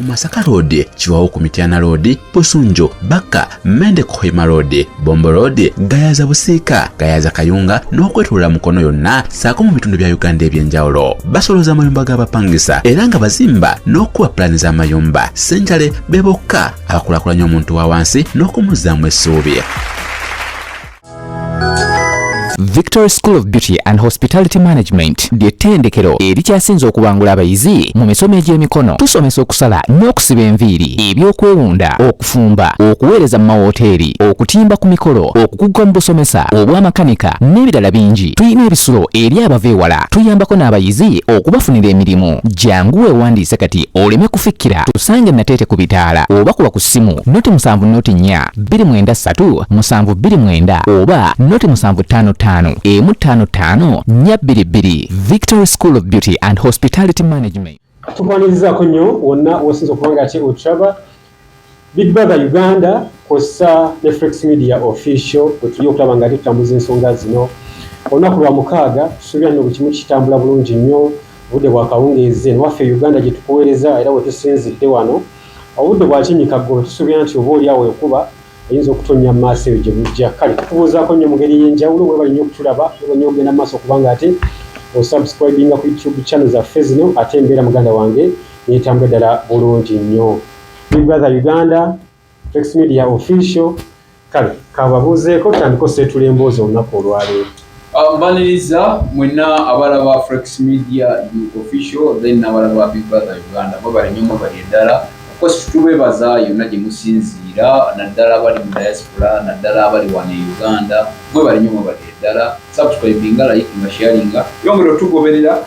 Masaka Road, Kiwawo ku Mityana Road, Busunju, Bakka, Mende ku Hoima Road, Bombo Road, Gayaza Busiika, Gayaza Kayunga n'okwetoloola Mukono yonna ssaako mu bitundu bya Uganda eby'enjawulo. Basolooza amayumba g'abapangisa era nga bazimba n'okukuba pulaani z'amayumba. Ssenjale be bokka abakulaakulanya omuntu wa wansi n'okumuzzaamu essuubi. Victory School of Beauty and Hospitality Management ly'ettendekero erikyasinze okubangula abayizi mu misomo egy'emikono. Tusomesa okusala n'okusiba enviiri, ebyokwewunda, okufumba, okuweereza mu mawoteeri, okutimba ku mikolo, okukuguka mu busomesa, obwamakanika n'ebirala bingi. Tulina ebisulo eri abava ewala. Tuyambako n'abayizi okubafunira emirimu. Jangu weewandiise kati oleme kufikkira. Tusange Nateete ku bitaala oba kuba ku ssimu 0 74 293 729 oba 0755 155 422. Victory School of Beauty and Hospitality Management. Tukwanirizaako nnyo wonna wosinza okuba nga ate otulaba, Big Brother Uganda kw'ossa ne Flex Media Official, bwe tuli okulaba nga ate tutambuza ensonga zino. Olunaku lwa mukaaga, tusuubira nno buli kimu kitambula bulungi nnyo. Obudde bwa kawungeezi eno waffe e Uganda gye tukuweereza era we tusinzidde wano, obudde bwa kinyikaggobe. Tusuubira nti oba oli awo enkuba eyinza okutonnya mu maaso eyo gye bujja. Kale tukubuuzaako nnyo mu ngeri ey'enjawulo. Weebale nnyo okutulaba, weebale nnyo okugenda mu maaso okuba nga ate osubscribinga ku YouTube channel zaffe zino, ate embeera muganda wange neetambula ddala bulungi nnyo. Big Brother Uganda, Flex Media Official, kale kababuuzeeko, tutandike oseetula emboozi olunaku olwaleero. Mbaniriza mwenna abalaba Flex Media Official, then n'abalaba Big Brother Uganda. Mwebale nnyo, mwebale ddala. Of course tubebaza yonna gye musinziira, naddala abali mu diaspora, naddala abali wano e Uganda. Mwebale nnyo, mwebale ddala. Subscribinga, likinga, sharinga, yongera otugoberera.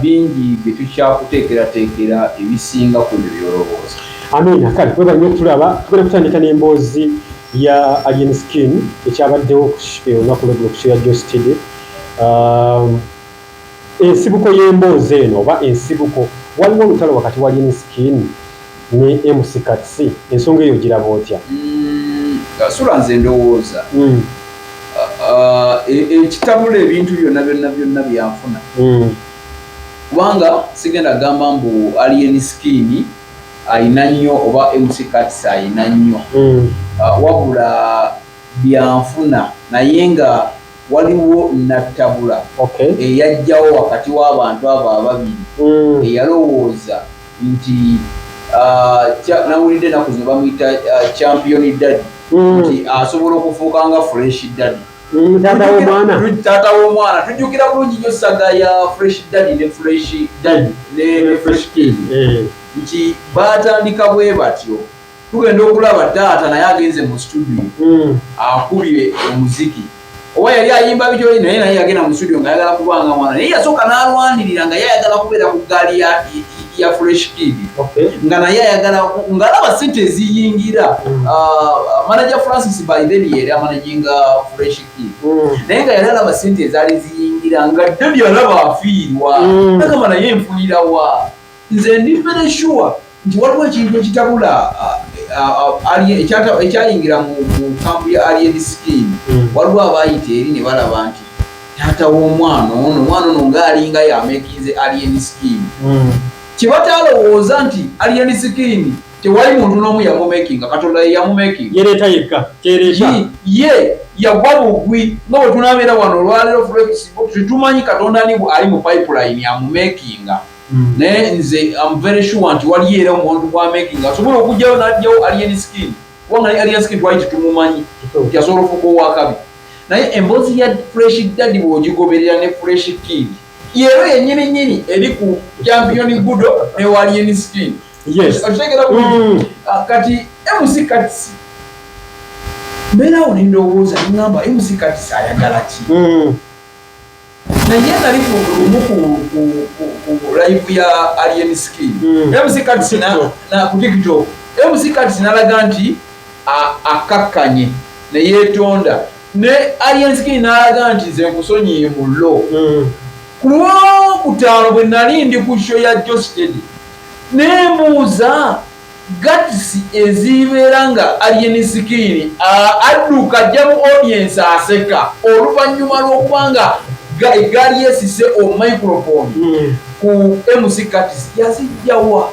Bingi bye tukyakuteekerateekera ebisinga ku ebyo by'olowooza. Amiina. Kale webale nnyo okutulaba. Tugenda kutandika n'emboozi ya Alien Skin, ekyabaddewo olunaku lweggulo ku show ya Geosteady. Ensibuko y'emboozi eno oba ensibuko, waliwo olutalo wakati wa Alien Skin ne MC Kats. Ensonga eyo giraba otya? Sula nze ndowooza ekitabula ebintu byonna byonna byonna byanfuna, kubanga sigenda gamba mbu Alien Skin ayina nnyo oba MC Kats ayina nnyo, wabula byanfuna, naye nga waliwo nattabula eyajjawo wakati w'abantu abo ababiri, eyalowooza nti nawulidde ennaku zino bamuyita Champion Daddy, nti asobola okufuuka nga Fresh Daddy. Taata w'omwana. Taata w'omwana. Tujjukira bulungi nnyo saga ya Fresh Daddy ne Fresh Daddy ne Fresh Kid, nti baatandika bwe batyo. Tugenda okulaba taata naye agenze mu studio, akubye omuziki, oba yali ayimba bityo, naye yagenda mu studio ng'ayagala kubanga mwana, naye yasooka n'alwanirira nga ye ayagala kubeera ku ggaali ya Fresh Kid, nga naye ayagala ng'alaba sente eziyingira. Manager Francis by then yeri amanaginga Fresh Kid, naye nga yali alaba sente ezaali ziyingira, nga daddy alaba afiirwa, nagamba, "Naye nfunirawa?" Nze ndi very sure nti waliwo ekintu ekitabula ekyayingira mu kampu ya Alien Skin. Waliwo abayita eri ne balaba nti taata w'omwana ono, omwana ono ng'alinga yamekinze Alien Skin. Kyebatalowooza nti Alien Skin tewali muntu n'omu yamumakinga, Katonda ye yamumakinga. Yereeta yekka, kyereeta. Ye yagwa bugwi, nga bwe tunabeera wano olwaleero Flex, tetumanyi Katonda ani ali mu pipeline amumakinga. Naye nze am very sure nti waliyo era omuntu gwamakinga asobola okugjayo n'ajjawo Alien Skin, kubanga naye Alien Skin twali tetumumanyi nti asobola ofuuka owakabi. Naye emboozi ya Fresh Daddy bw'ogigoberera ne Fresh Kid, yero yennyini nnyini eri ku Champion Gudo ne Alien Skin. Okitegeera bulungi? Kati MC Kats, mbeerawo nendowooza, neŋŋamba, MC Kats ayagala ki? Naye nali lumu ku live ya Alien Skin, MC Kats ku TikTok, MC Kats nalaga nti akakkanye neyeetonda, ne Alien Skin nalaga nti nze nkusonyiye mu lo. Ku lwokutaano bwe nali ndi ku show ya Geosteady, nembuuza guts ezibeera nga Alien Skin adduka ajja mu audience aseka oluvannyuma lw'okuba nga eggaali yesise omicrophone ku MC Kats, yazijjawa?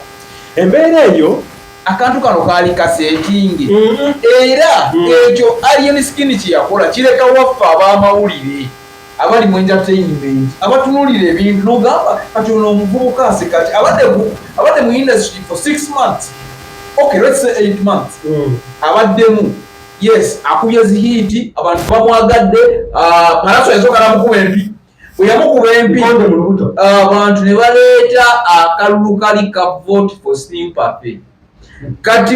Embeera eyo Akantu kano kaali kaseetingi. Era ekyo Alien Skin kye yakola kireka waffe ab'amawulire abali mu entertainment abatunulira ebintu nogamba kati ono omuvubuka aseka ki, abadde mu industry for 6 months, okay, let's say 8 months. Abaddemu, yes, akubye zi hit, abantu bamwagadde. Ah, Pallaso yasooka namukuba empi. Bwe yamukuba empi, Nkonde mu lubuto. Abantu ne baleeta akalulu kali ka vote for sympathy. Kati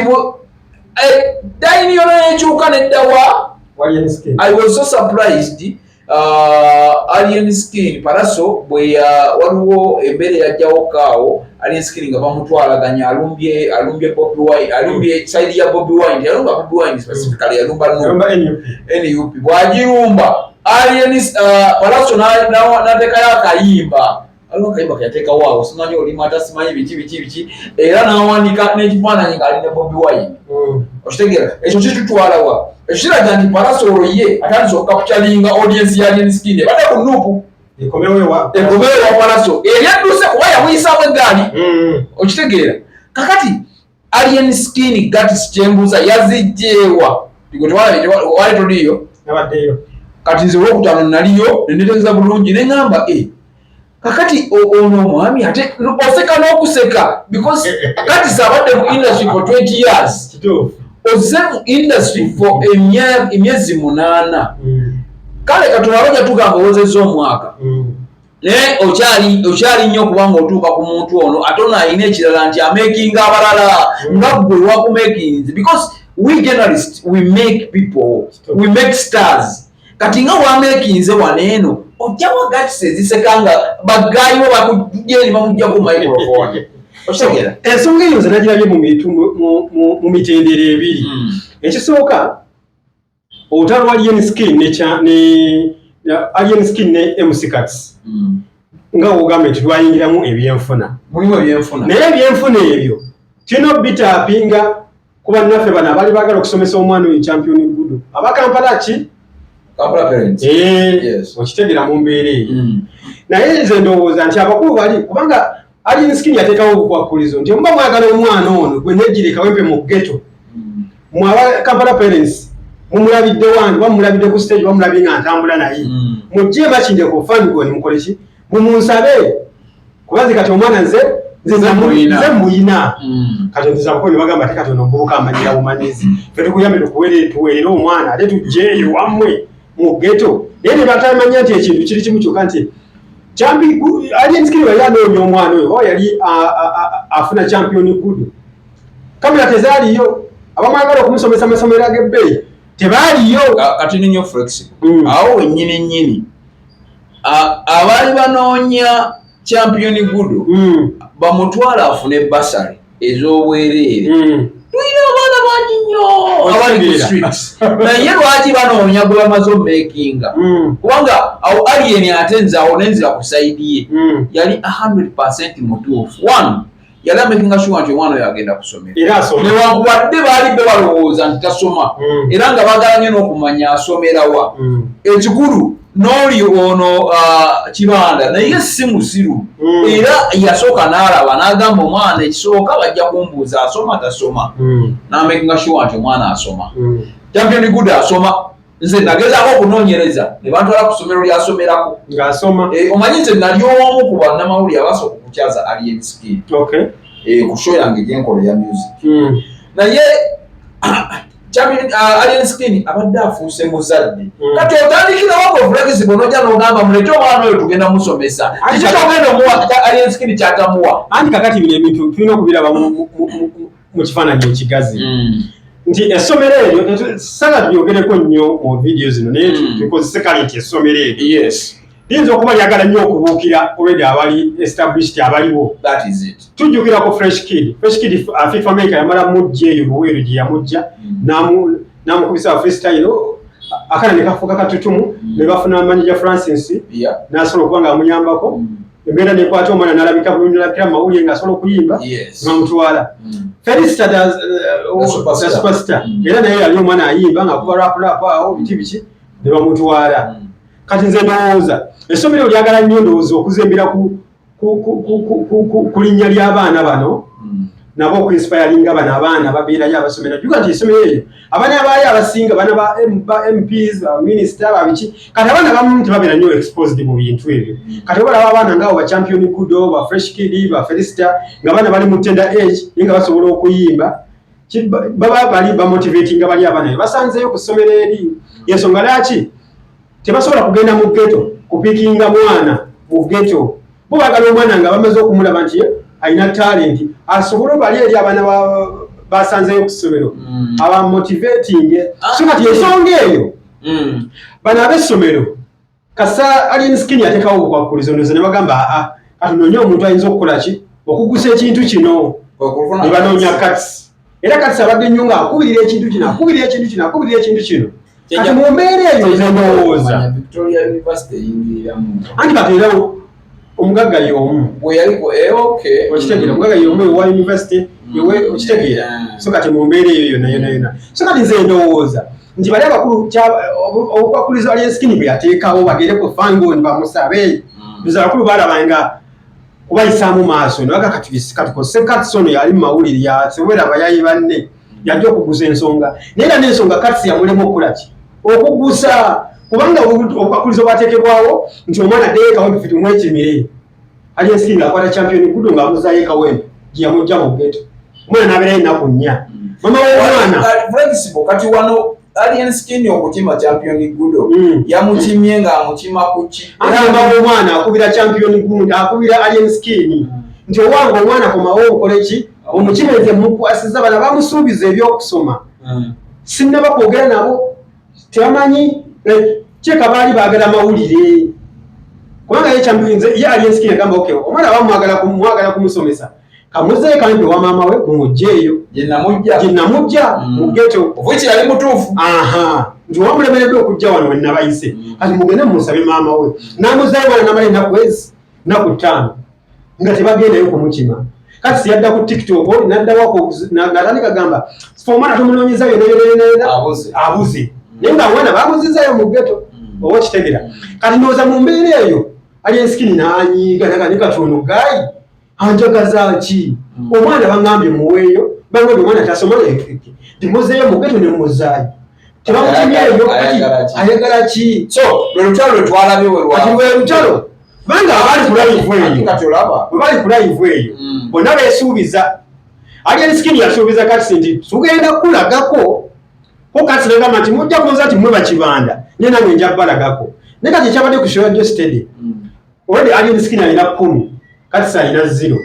dayini yona nekyuka neddawa. Alien Skin. I was so surprised, Alien Skin, Pallaso bwe waliwo embeera eyajjawo kaawo, Alien Skin nga bamutwalaganya alumbye Bobi Wine, alumbye side ya Bobi Wine. Yalumba Bobi Wine specifically, yalumba NUP. Yalumba NUP. NUP bw'agirumba Alien, Pallaso n'ateekayo akayimba. Aliwo akayimba keyateekawo awo, simanyi olimata, simanyi biki biki biki, era n'awanika n'ekifaananyi ng'ali ne Bobi Wine. Okitegeera? Ekyo kitutwalawa? Ekyo kiraga nti Pallaso olwo ye atandise okucapturinga audience ya Alien Skin ebadde ku NUP. Ekomewo ewa Ekomewo ewa Pallaso eri adduse kuba yamuyisaamu eggaali. Okitegeera? Kakati Alien Skin guts kyembuuza, yazijjeewa? Gwe wali toliiyo? Nabaddeyo. Kati nze olwokutaano naliyo nenetegeeza bulungi, neŋŋamba e kakati ono omwami ate oseka n'okuseka because kati saabadde mu industry for 20 years. Ozze mu industry for emyezi 8. Kale katonda bajja tugamba owozezza omwaka, naye okyali nnyo okubanga otuuka ku muntu ono. Ate ono alina ekirala nti amakinga abalala nga gwe wakumakinze, because we journalists, we make people, we make stars. Kati nga wamakinze wano eno, ojjawo guts eziseka nga bagaayiwo bakujja eri bamugjaku microphone. Okitegeera? Ensonga eyo nze nagirabye mu mitendera ebiri. Ekisooka, olutalo lwa Alien Skin ne Alien Skin ne MC Kats, nga wogambye nti lwayingiramu ebyenfuna. Mulimu ebyenfuna. Naye ebyenfuna ebyo tulina obitaapinga ku bannaffe bano abaali baagala okusomesa omwana oyo Champion Gudo, abakampala ki. Kampala parents. Eh, okitegeera mu mbeera eyo? Naye nze ndowooza nti abakulu bali, kubanga Alien Skin yateekawo obukwakkulizo nti omuba mwagala omwana ono gwe nejjire Kawempe mu ghetto, mwe aba Kampala parents mumulabidde wange, bamulabidde ku stage, bamulabye nga ntambula naye, mujje Makindye ku Fangone mukole ki, mumunsabe, kuba nze kati omwana nze Nze muyina. Nze muyina. Kati nziza abakozi ne bagamba ate kati ono omuvubuka amanyira bumanyizi, fe tukuyambe tukuwere, tuwerere omwana, ate tujjeeyo wammwe mu ghetto. Naye ne batamanya nti ekintu kiri kimu kyokka, nti Alien Skin yali anoonya omwana oyo oba yali afuna Champion Gudo, kamera tezaaliyo, abamwagala okumusomesa amasomero ag'ebbeeyi tebaaliyo. Kati ninyo flexible. Awo wennyini nnyini abaali banoonya Champion Gudo bamutwala afune bursary ez'obwereere. Tulina abaana bangi nnyo abali ku streets, naye lwaki banoonya gwe bamaze omakinga? Kubanga awo Alien, ate nze awo nenzira ku side ye, yali 100 mutuufu. One, yali amakinga sure nti omwana oyo agenda kusomera. Era asoma. Newankubadde baali bo balowooza nti tasoma, era nga baagala nnyo n'okumanya asomerawa. Ekikulu n'oli ono, Kibanda, naye si musiru. Era yasooka n'alaba n'agamba omwana ekisooka bajja kumbuuza asoma tasoma, n'amakinga sure nti omwana asoma. Champion Gudo asoma. Nze nagezaako okunoonyereza ne bantwala ku ssomero lyasomerako. Ng'asoma. Eh, omanyi nze nali omu ku bannamawulire abasooka okukyaza Alien Skin ku show yange gyenkola eya music. Naye Alien Skin abadde afuuse muzadde. Kati otandikirawo gwe flexible nojja n'ogamba mulete omwana oyo tugenda musomesa. Kiki kyogenda omuwa Alien Skin kyatamuwa? Anti kakati bino ebintu tulina okubiraba mu kifaananyi ekigazi, nti essomero eryo saga tubyogereko nnyo mu vidiyo zino, naye tukozese kale nti essomero eryo liyinza okuba lyagala nnyo okubuukira already abali established abaliwo. That is it. Tujjukira ku Fresh Kid. Fresh Kid, FIFA Maker yamala mujja eyo Luweero gye yamujja, n'amukubisa freestyle, akana ne kafuuka katutumu, ne bafuna manager Francis, n'asobola okuba nga amuyambako, embeera nekwata omwana n'alabika bulungi, n'alabikira mu mawulire ng'asobola okuyimba, bamutwala. Felicita The superstar. The superstar. Era naye yali omwana ayimba ng'akuba rap rap awo biki biki, ne bamutwala. Kati nze ndowooza essomero lyagala nnyo, ndowooza okuzimbira ku linnya ly'abaana bano. Nabo okuinspiringa bano abaana babeerayo abasomera. Juga nti essomero eryo abaana abaayo abasinga baana ba MPs, ba minister, babiki. Kati abaana bamu tebabeera nnyo exposed mu bintu ebyo. Kati obalaba abaana ngaabo ba Champion Gudo, ba Fresh Kid, ba Felicita, nga abaana bali mu tender age naye nga basobola okuyimba. Baba bali bamotivatinga bali abaana be basanzeeyo ku ssomero eri. Yensonga lwaki tebasobola kugenda mu ghetto kupickinga mwana mu ghetto. Bo baagala omwana nga bamaze okumulaba nti alina talent, asobole bali eri abaana basanzeeyo ku ssomero abamotivating. So kati ensonga eyo, bano ab'essomero kasa Alien Skin yateekawo obukwakulizo, ndoza ne bagamba, "Aa, kati noonye omuntu ayinza okukola ki, okugusa ekintu kino." Ne banoonya Kats. Era Kats abadde nnyo ng'akubirira ekintu kino, akubirira ekintu kino, akubirira ekintu kino. Kati mu mbeera eyo nze ndowooza Victoria University eyingiriramu. Anti kati era omugagga y'omu. Bwe yaliko, okay. Okitegeera? Omugagga y'omu ewa university ewe, okitegeera? So kati mu mbeera eyo yonna yonna yonna, so kati nze ndowooza nti bali abakulu obukwakulizo Alien Skin bwe yateekawo bagere ku Fangon bamusabe, nze abakulu balaba nga kubayisaamu maaso ne baga kati katukozese Kats ono yali mu mawulire, yasobera abayayi banne, yajja okugusa ensonga. Naye era n'ensonga Kats yamulema okukola ki, okugusa, kubanga obukwakulizo bwateekebwawo nti omwana addeyo Kawempe ffe tumwekimire. Alien Skin ng'akwata Champion Gudo ng'amuzaayo e Kawempe gye yamugja mu ghetto, omwana n'abeerayo ennaku 4. Mama w'omwana Flexible, kati wano Alien Skin okukima Champion Gudo, yamukimye ng'amukima ku ki? Ate mama w'omwana akubira Champion Gudo, akubira Alien Skin nti, "Owange omwana komawo okole ki, omukime, nze mukwasiza." Bana bamusuubiza ebyokusoma, sinnaba kwogera nabo, tebamanyi kyeka baali baagala mawulire, kubanga ye Champion, nze ye Alien Skin agamba, "Okay, omwana bamwagala mwagala kumusomesa, kamuzeeyo Kawempe wa maama we, mumugjeeyo gye namujja." Gye namujja mu ghetto. Ovuki yali mutuufu. Aha, nti wamulemereddwa okujja wano we nabayise, kati mugende mumusabe maama we. N'amuzaayo mwana, namala ennaku ezi, nnaku 5 nga tebagendayo kumukima. Kati siyadda ku TikTok, naddawako natandika gamba fe omwana tumunoonyeza yona yona yona yona. Abuze. Abuze, naye nga omwana bamuzizayo mu ghetto, oba okitegera? Kati ndowooza mu mbeera eyo Alien Skin n'anyiiga naga ne kati ono guy anjagaza ki? Omwana baŋŋambye muweeyo, baŋŋambye omwana tasoma, ndimuzeeyo mu ghetto ne muzaayo, tebamukimyeyo kati. Ayagala ki? Ayagala ki? So lwe lutalo lwe twalabye we. Kati lwe lutalo, kubanga abali ku live eyo, Kati olaba bwe bali ku live eyo, bonna beesuubiza. Alien Skin yasuubiza Kati nti tugenda kulagako ko. Kati nagamba nti mujja kunza nti mwe bakibanda, naye nange nja balagako. Naye kati ekyabadde ku show ya Geosteady, already Alien Skin alina 10, Kati alina 0.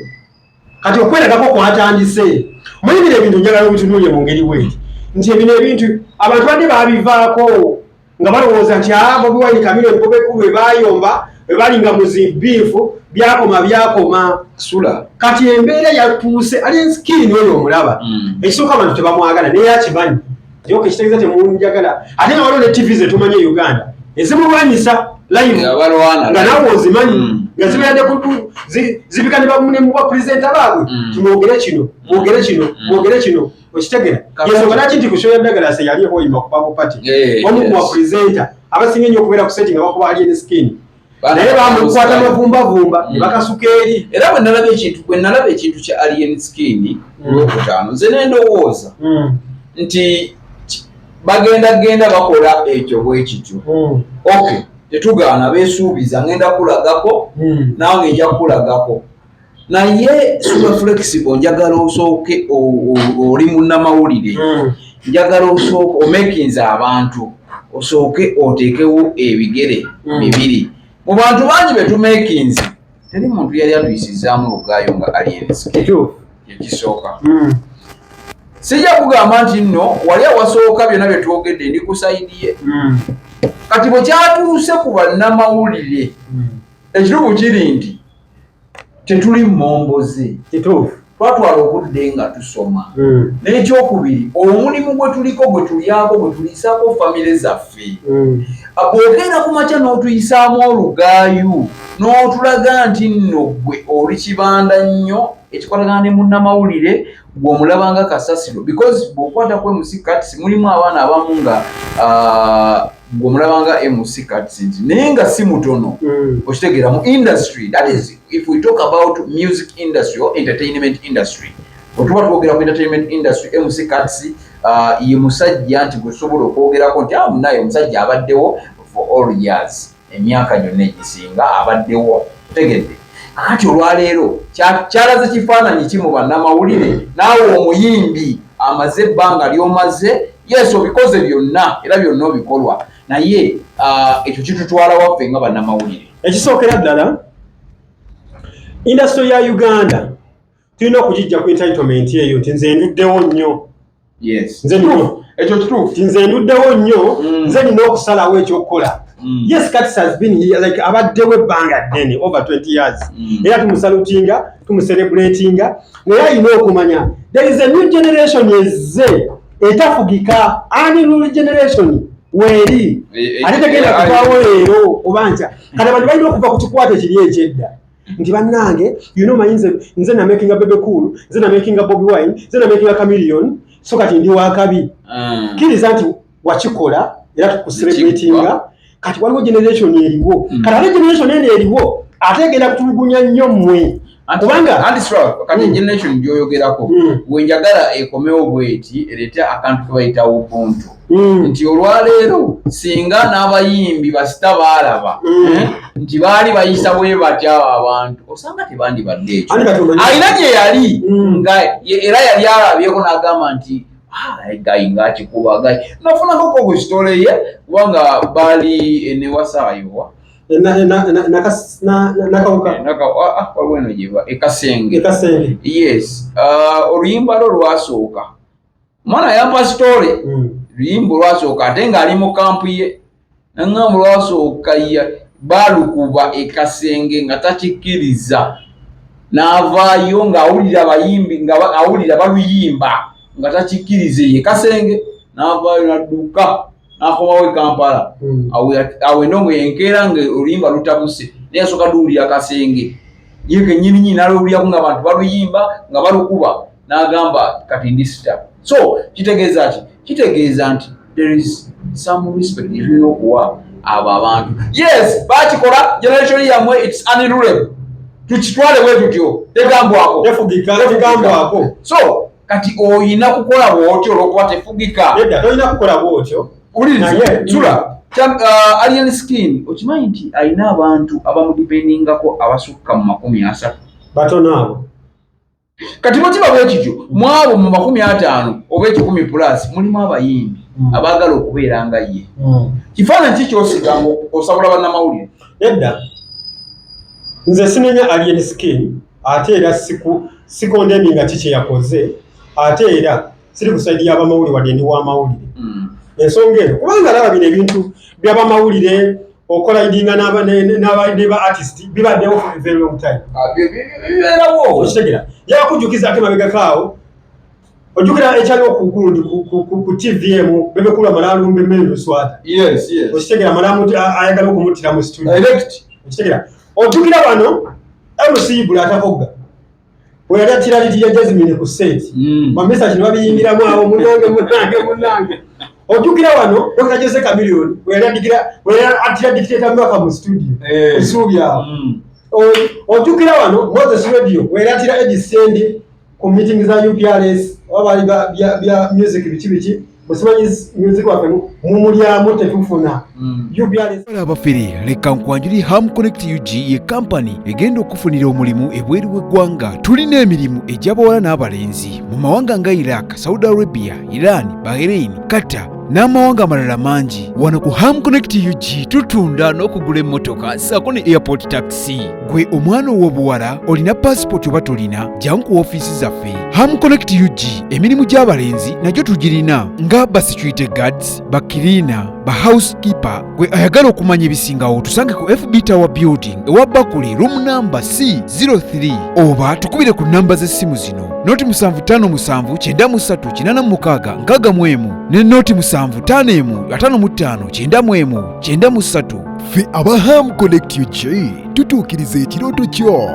Kati okweragako kwatandise. Omanyi bino ebintu njagala obitunuulye mu ngeri bweti nti ebino ebintu abantu badde babivaako nga balowooza nti aa, Bobi Wine, Chameleone, Bebe Cool bwe bayomba, bwe balinga mu zibeef, byakoma byakoma. Sula. Kati embeera yatuuse Alien Skin oyo omulaba, ekisooka abantu tebamwagala, naye akimanyi yoka ekitegeeza temunjagala. Ate nga waliwo ne TV zetumanyi e Uganda ezimulwanyisa live. Abalwana. Nga naawe ozimanyi, nga zibeera ne zibika ne mu bapurezidenta baabwe, timwogere kino, mwogere kino, mwogere kino, okitegera? Yensonga lwaki nti ku show ya Douglas yali ehoyima ku Purple Party, omu ku bapurezidenta abasinga ennyo okubeera ku set nga bakuba Alien Skin, naye bamukwata mavumbavumba ne bakasuka eri. Era bwe nalaba ekintu kya Alien Skin ku Lwokutaano, nze nendowooza nti bagenda genda bakola ekyo bwe kityo. Okay, tetugaana, beesuubiza ngenda kulagako, nange nja kukulagako, naye super flexible, njagala osooke oli munnamawulire, njagala osooke omakinza abantu, osooke oteekewo ebigere bibiri. Mu bantu bangi betumakinze, teri muntu yali atuyisizaamu lugaayo nga Alien Skin. Ekisooka, sijja kugamba nti nno wali awasooka byonna bye twogedde ndi ku side ye. Kati bwe kyatuuse ku bannamawulire, ekituufu kiri nti tetuli mmomboze. Twatwala obudde nga tusoma. N'ekyokubiri, omulimu gwe tuliko, gwe tulyako, gwe tuliisaako famire zaffe, bw'okeera ku makya n'otuyisaamu olugaayu n'otulaga nti nno gwe oli kibanda nnyo ekikwatagana ne munnamawulire, gw'omulabanga kasasiro, because bw'okwata ku MC Kats mulimu abaana abamu nga gw'omulabanga MC Kats nti naye nga si mutono, okitegeera, mu industry. That is, if we talk about music industry or entertainment industry, Otuba twogera ku entertainment industry, MC Kats ye musajja nti gwe tusobola okwogerako nti ah, munaye omusajja abaddewo for all years, emyaka gyonna egisinga abaddewo. Otegedde? Kakati olwaleero kyalaze kifaananyi ki mu bannamawulire? Naawe omuyimbi amaze ebbanga ly'omaze, yes, obikoze byonna era byonna obikolwa, naye ekyo kitutwala waffe nga bannamawulire. Ekisookera ddala, industry ya Uganda tulina okugijja ku entitlement eyo nti nze nduddewo nnyo. Ekyo kituufu. Nti nze nduddewo nnyo, nze nina okusalawo ekyokukola. Yes, Kats has been here, like abaddewo ebbanga ddene, over 20 years, era tumusalutinga, tumucelebratinga, naye alina okumanya there is a new generation ezze etafugika, unruly generation weeri, ate tegenda kuvaawo leero oba nkya. Kati abantu balina okuva ku kikwate kiri ekyedda nti bannange, manyi nze namakinga Bebe Cool, nze namakinga Bobi Wine, nze namakinga Chameleone, so kati ndi wakabi. Kkiriza nti wakikola era tukucelebratinga. Kati waliwo generation eriwo. Kati ate generation eno eriwo ate egenda kutulugunya nnyo mmwe. Kubanga kati generation gyoyogerako, wenjagala ekomewo bweti, ereete akantu kebayita ubuntu, nti olwaleero singa n'abayimbi basita baalaba nti baali bayisa bwe batya abo abantu, osanga tebandibadde ekyo. Alina gye yali nga era yali alabyeko n'agamba nti, "Ah, guy ngaakikuba guy." Nafunako ku story ye kubanga baali newasaayowa. Nakawuka. Waliwo eno gyeba ekasenge. Ekasenge. Yes, oluyimba lwo lwasooka, omwana yampa story, luyimba olwasooka ate ng'ali mu camp ye, naŋŋamba olwasooka balukuba ekasenge nga takikkiriza, n'avaayo ng'awulira abayimbi nga awulira baluyimba nga takikkiriza ye kasenge, n'avaayo n'adduka n'akomawo e Kampala. Awo endongo yenkeera nga oluyimba lutabuse, naye yasooka duwulira kasenge ye kennyini nyini, n'aluwulirako nga abantu baluyimba nga balukuba, n'agamba kati ndi star. So kitegeeza ki? Kitegeeza nti there is some respect gyetulina okuwa abo abantu. Yes, bakikola, generation yammwe, it's unrulable, tukitwale bwe tutyo, tegambwako. Tefugika, tegambwako. So kati oyina kukola bwotyo olwokuba tefugika? Nedda, tolina kukola bwotyo. Wuliriza, sula Alien Skin, okimanyi nti alina abantu abamudependingako abasukka mu 30? Batono abo. Kati bwe kiba bwe kityo, mu abo mu 50 oba 100 plus mulimu abayimbi abaagala okubeera nga ye. Kifaananyi ki kyosiga nga osabula bannamawulire? Nedda, nze sinenya Alien Skin, ate era sikondeminga ki kyeyakoze, ate era siri ku side y'abamawulire wadde ndi w'amawulire. Ensonga eno, kubanga alaba bino ebintu by'abamawulire ocollidinga ne ba artist bibaddewo for a very long time. Ah, bibeerawo. Okitegera? Yakujjukiza ate mabegako awo, ojjukira ekyaliwo ku gundi ku TVM, Bebe Cool amala alumba emmere Luswata. Okitegera? Amala ayagala okumuttira mu studio. Direct. Okitegera? Ojjukira wano MC Ibula atakogga bwe yali attira Lydia Jasmine ku set, bamesa kino babiyingiramu awo, munange, munange, munange. Ojjukira wano Dr Jose Chameleone bwe yali bwe yali attira Dictator Maka mu studio, esuubi awo. Ojjukira wano Moses Radio bwe yali attira Eddie Sendi ku meeting za UPRS, oba bali bya music biki biki, musimanyi music waffe mumulyamu tetufuna UPRS. Abafere, leka nkwanjuli Ham Connect UG, ye kampani egenda okufunira omulimu ebweru w'eggwanga. Tulina emirimu egy'abawala n'abalenzi mu mawanga nga Iraq, Saudi Arabia, Iran, Bahrain, Qatar n'amawanga amalala mangi. Wano ku Ham Connect UG tutunda n'okugula emmotoka ssaako ne airport taxi. Gwe omwana ow'obuwala olina pasipoti oba tolina, jangu ku ofiisi zaffe Ham Connect UG. Emirimu gy'abalenzi nagyo tugirina nga ba security guards, ba cleaner, ba housekeeper. Gwe ayagala okumanya ebisingawo, tusange ku FB Tower Building ewa Bakuli, room number C03, oba tukubire ku namba z'essimu zino: 075 93 86 61 ne 075 55 91 93. Ffe aba Ham Connect UG tutuukiriza ekirooto kyo.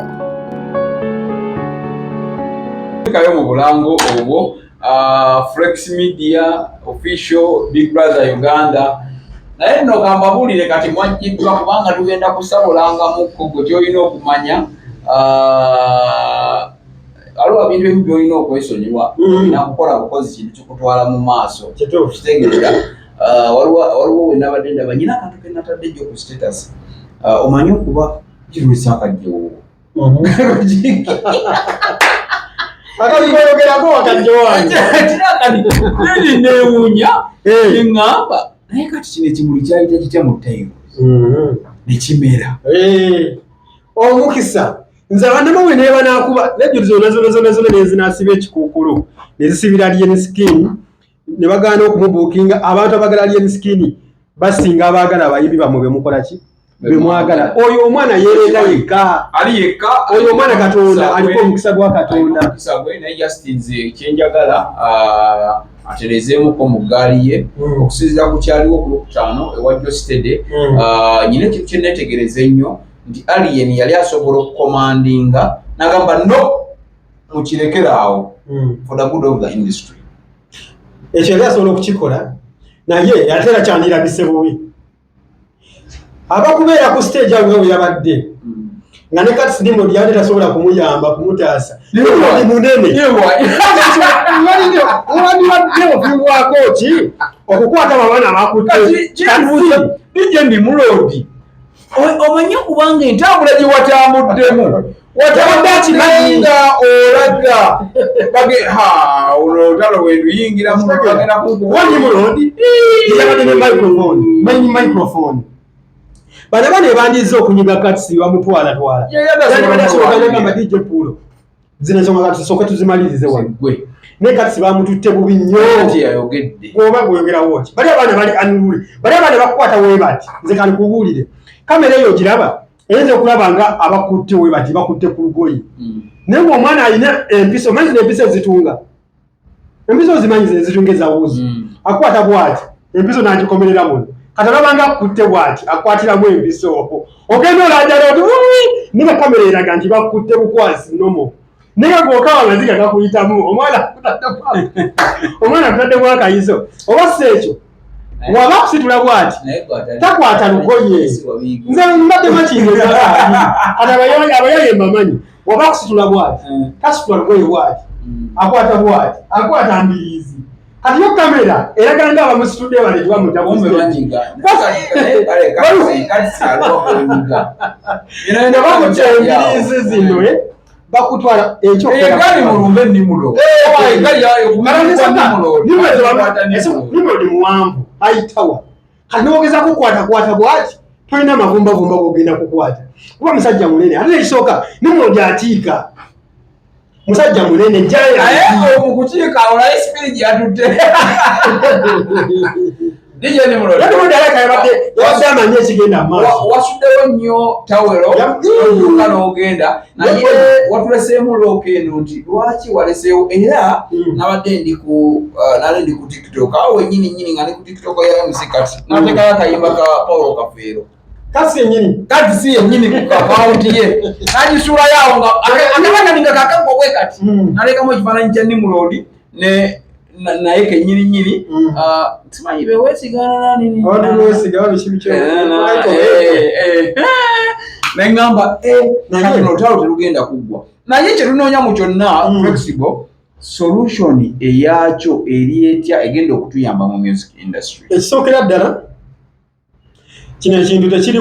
Kayo mu bulango obwo, Flex Media Official, Big Brother Uganda. Naye nno kambabuulire, kati mwajjiddwa kubanga tugenda kusabulangamukko. Gwe kyolina okumanya, Waliwo ebintu ebimu byolina okwesonyiwa. Olina kukola bukozi kintu kikutwala mu maaso. Kitegeera? Waliwo wenabadde ndaba nyina akantu kenatadde jjo ku status. Omanyi okuba kirwisa akajjowo. Akabikoyogerako wakajjo wange. Newuunya, neŋŋamba, naye kati kino ekimuli kyayita kitya mu tayiro nekimera? Omukisa nze abannamawulire naye banakuba nejjuli zonna zonna zonna zonna nezinasiba ekikuukulu nezisibira Alien Skin ne bagaana okumubuukinga. Abantu abagala Alien Skin basinga abaagala abayimbi bammwe bemukola ki bemwagala. Oyo omwana yeereeta yekka. Ali yekka. Oyo omwana Katonda aliko omukisa gwa Katonda. Omukisa gwe, naye just nze kyenjagala aterezeemuko mu ggaali ye. Okusinziira ku kyaliwo ku Lwokutaano ewa Jostede, nyina ekintu kyeneetegereza ennyo nti Alien yali asobola okukomandinga nagamba, "No, mukirekere awo for the good of the industry." Ekyo yali asobola okukikola, naye ate era kyandirabise bubi abakubeera ku stage awo nga bwe yabadde nga ne Kats Nimrod yabadde tasobola kumuyamba kumutaasa. Nimrod munene, wandibadde ofiibwako ki okukwata abaana abakutte? DJ Nimrod, omanyi okubanga entambula gye watambuddemu, Yabadde akimanyi. nga olaga bage ha olwo olutalo bwenduyingiramu bagenda. Wa Nimrod yabadde ne microphone, main microphone. Bano bano ebandiza okunyiga Kats bamutwalatwala. Yandibadde asobola nagamba, "DJ Pulo, zino ensonga kati tusooke tuzimalirize wano." Gwe. Naye Kats bamututte bubi nnyo. Yayogedde. Oba gweyogerawo ki? Bali abaana bali unruly, bali abaana bakukwata we bati. Nze kanikubuulire, kamera eyo ogiraba, eyinza okulaba nga abakutte we bati, bakutte ku lugoye, naye ngaomwana alina empiso. Omanyi zino empiso ezitunga, empiso ozimanyi, zino ezitunga ezawuzi. Akwata bwati empiso n'agikomerera muno. Kati olaba nga akutte bwati, akwatiramu empiso, ogenda olajala oti naye kamera eraga nti bakutte bukwasi nomo, naye nga gwokawa amaziga gakuyitamu. Omwana akutaddemu akayiso, oba si ekyo waba akusitula bwati, takwata lugoye. Nze mbadde makingezaali kati abayaye mbamanyi. Waba akusitula bwati, tasitula lugoye bwati, akwata bwati, akwata mbiriizi. Kati yo kamera eraga nga abamusitudde bale tebamuta. Nga bakuta embiriizi zino, bakutwala. Egali mulumbe Nimrod. Nimrod muwanvu, ayitawa. Kati nogeza kukwatakwata bwati, tolina mavumbavumba gogenda kukwata kuba musajja munene. Ate ekisooka, Nimrod atiika, musajja munene. Naye mukukiika olaye speed gyatutte DJ Nimrod. Yabadde amanyi ekigenda mumaaso. Wasuddewo nnyo tawero odduka n'ogenda, naye watuleseemu looka eno nti lwaki waleseewo era. Nabadde ndi ku nali ndi ku TikTok awo wenyini nyini, nga ndi ku TikTok ya MC Kati, nateekayo akayimba ka Paulo Kafeero. Kasi yennyini. Kati si yennyini ku akawunti ye nagisuulayo awo nga akabanga ninga kakagwa bwe kati. Nalekamu ekifaananyi kya Nimrod ne naye kenyini nyini. Simanyi bewesigana nani. Abantu beesiga biki biki. Neŋŋamba kati olutalo terugenda kuggwa, naye kyetunoonya mu kyonna, flexible solution eyakyo eri etya egenda okutuyamba mu music industry? Ekisookera ddala, kino ekintu tekiri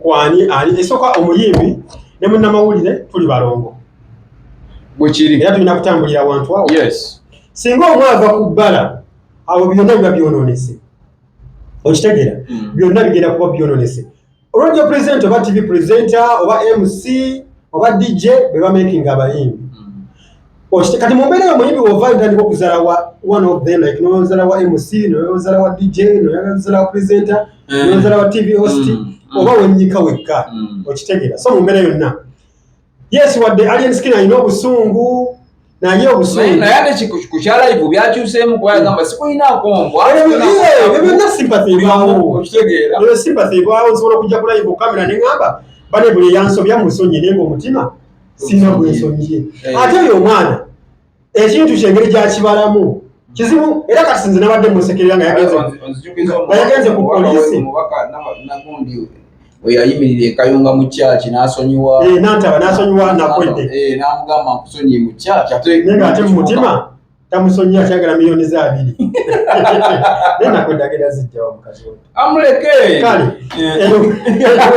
kwani ali esooka. Omuyimbi ne munnamawulire tuli balongo. Bwekiri. Era tulina kutambulira awantu awo. Singa omu ava ku bbala awo, byonna biba byonoonese. Okitegeera? Byonna bigenda kuba byonoonese. Radio presenter oba TV presenter oba MC oba DJ be bamakinga abayimbi. Kati mu mbeera eyo, omuyimbi wova ntandika okuzaala wa one of them, like nozala wa MC, nozala wa DJ, nozala wa presenter, nozala wa TV host, oba wenyika wekka. Okitegeera? So mu mbeera yonna, yes, wadde Alien Skin alina obusungu, naye obusungu Naye ate ku kya live byakyuseemu, kuba yagamba sikulinaako mbwa. Ebyo byonna sympathy ebaawo. Okitegeera? Ebyo sympathy ebaawo. Nsobola okujja ku live kamera ne ŋŋamba, "Bane, buli eyansobya musonyi," naye ng'omutima sirina gwensonyiye. Ate oyo omwana ekintu kyengeri gyakibalamu kizibu, era kati sinze nabadde musekerera nga yagenze ku poliisi. Omubaka nagundi. Oyo yayimirira e Kayunga mu church n'asonyiwa. Eh, Nantaba n'asonyiwa Nakwedde. Eh, n'amugamba nkusonyiye mu church, ate Naye ng'ate mu mutima tamusonyiye, akyagala miliyoni ze 2. Naye Nakwedde agenda zijjawa mukazi we. Amuleke. Kale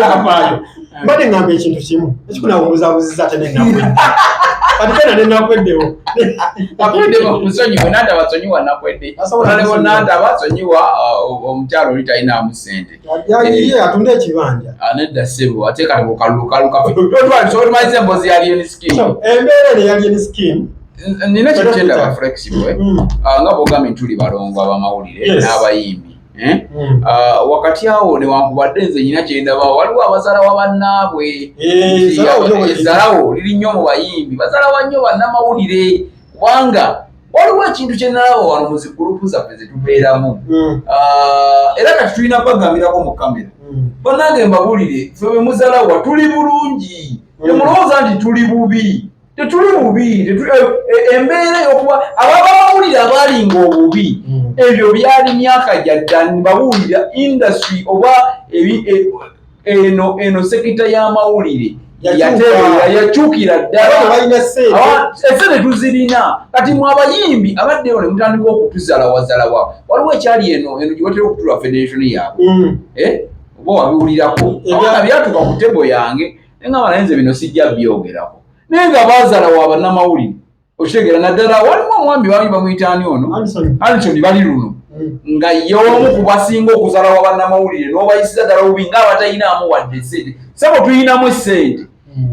afaayo. Mbadde ngamba ekintu kimu ekikunawumbuzaabuziza, ate nenakwedde kati genda nenakweddewo. Nakwedde musonyiwe, Nantaba sonyiwa Nakwedde. Asobola Olalewo. kumusonyiwa. Nantaba sonyiwa omukyalo oli talinaamu ssente. Ye atunde ekibanja. Nedda ssebo, ate kati bukalulu kalukafe tumalize emboozi ya Alien Skin. So embeera eno eya Alien Skin, Nina ekintu kyendaba flexible, eh? Ah, nga bwogambye nti tuli balongo abamawulire n'abayimbi, eh? Ah, wakati awo newankubadde nze nyina kyendaba, waliwo abazalawa bannaabwe. Eh, Nti zalawo lyo bwe liri. Ezzalawo liri nnyo mu bayimbi, bazalawa nnyo bannamawulire, kubanga waliwo ekintu kyenalaba wano mu zigurupu zaffe zetubeeramu. Ah, era kati tulina bagambirako mu kamera. Bannange, mbabulire, ffe bwe muzalawa tuli bulungi. Temulowooza nti tuli bubi, tetuli bubi. Embeera eyokuba ababawulire abaalinga obubi, ebyo byali myaka gyadda. Mbabuulira, industry oba eno sector y'amawulire Yakyuka. yatereera, yakyukira ddala. Abaana balina ssente. Esente tuzirina. Kati mwe abayimbi abaddeyo ne mutandika okutuzalawazalawa, waliwo ekyali eno gye batera okutula federation yaabwe. Eh, oba wabiwulirako? Abaana byatuuka ku table yange, neŋŋamba naye nze bino sijja byogerako, naye nga baazalawa bannamawulire, okitegeera? Naddala waliwo omwami bali bamuyita ani ono? Anderson. Alison bali luno, nga y'omu ku basinga okuzalawa bannamawulire n'obayisiza ddala bubi ng'abatalinamu wadde essente. Sebo, tuyinamu essente.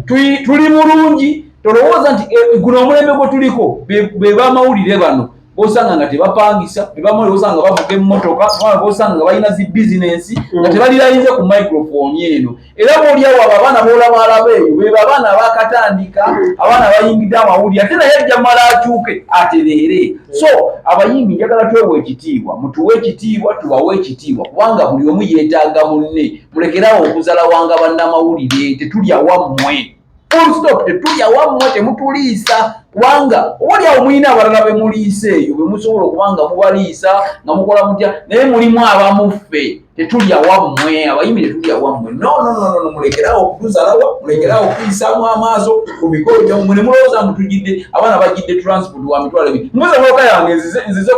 Tuli bulungi. Tolowooza nti guno omulembe gwe tuliko be bamawulire bano bosanga nga tebapangisa, be bamawulire bosanga nga bavuga emmotoka, bosanga nga balina zi bizinensi nga tebalirayinze ku microphone eno. Era booliawo abo abaana bolaba alaba eyo beba abaana abakatandika, abaana abayingidde amawulire, ate naye ajja mala akyuke atereere. So abayimbi, njagala twewa ekitiibwa, mutuwe ekitiibwa, tubawe ekitiibwa, kubanga buli omu yeetaaga munne. Mulekerawo okuzalawanga bannamawulire. Tetulya wammwe, full stop. Tetulya wammwe, temutuliisa, kubanga oba oliawo mulina abalala be muliisa eyo be musobola okuba nga mubaliisa nga mukola mutya, naye mulimu abamuffe. Tetulya wammwe, abayimbi tetulya wammwe. No, no, no, no. Mulekerawo okutuzalawa, mulekerawo okuyisaamu amaaso ku mikolo gyammwe ne mulowooza mbu tugidde abaana bagidde transport wa 200,000. Mbuze motoka yange, nzize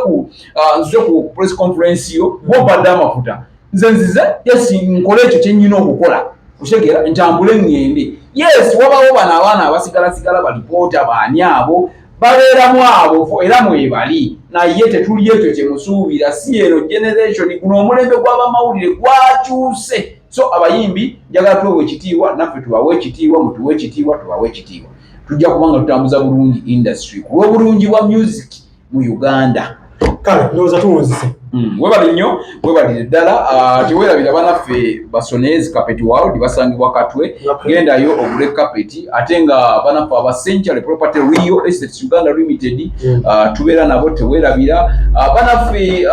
ku press conference yo, gwompadde amafuta, nze nzize, yes, nkole ekyo kyenyina okukola, okitegeera? Ntambule ŋŋende. Yes, wabawo bano abaana abasigalasigala, balipoota baani abo babeeramu abo, era mwebali, naye tetuli ekyo kyemusuubira. Si eno generation, guno omulembe gw'abamawulire gwakyuse. So abayimbi, njagala tuweebwa ekitiibwa, naffe tubawe ekitiibwa, mutuwe ekitiibwa, tubawe ekitiibwa. Tujja kubanga tutambuza bulungi industry ku lw'obulungi bwa music mu Uganda. Kale ndowooza tuwunzise. Webale nnyo, webalire ddala. Ah, tewerabira banaffe Basonezi Carpet World, basangibwa Katwe. Gendayo ogule carpet. Ate nga banaffe aba Century Property Real Estates Uganda Limited, tubeera nabo, tewerabira. Banaffe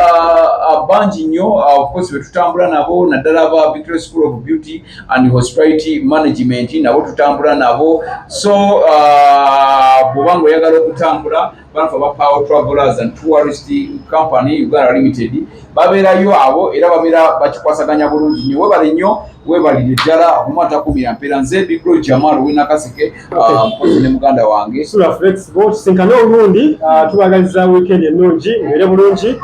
bangi nnyo, of course betutambula nabo, naddala aba Victoria School of Beauty and Hospitality Management, nabo tutambula nabo. So bw'oba nga oyagala okutambula, banaffe aba Power Travelers and Tourist Company Uganda Limited babeerayo abo, era babeera bakikwasaganya bulungi nnyo. Webale nnyo, webalire ddala okumwatakumira mpeera. Nze Bigro Jamal Wenakaseke, mpozi ne muganda wange Sula Flexible. Tusinkane olundi. Tubagaliza weekend ennungi, mubeere bulungi,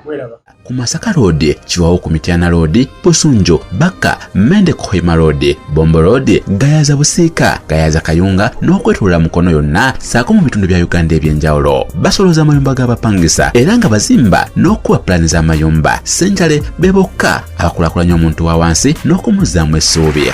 mweraba. Ku Masaka Road, Kiwawo ku Mityana Road, Busunju, Bakka, Mende ku Hoima Road, Bombo Road, Gayaza Busiika, Gayaza Kayunga n'okwetolola Mukono yonna ssaako mu bitundu bya Uganda ebyenjawulo. Basolooza amayumba g'abapangisa era nga bazimba n'okukuba pulaani z'amayumba. Senjale be bokka abakulaakulanya omuntu wa wansi n'okumuzzaamu essuubi.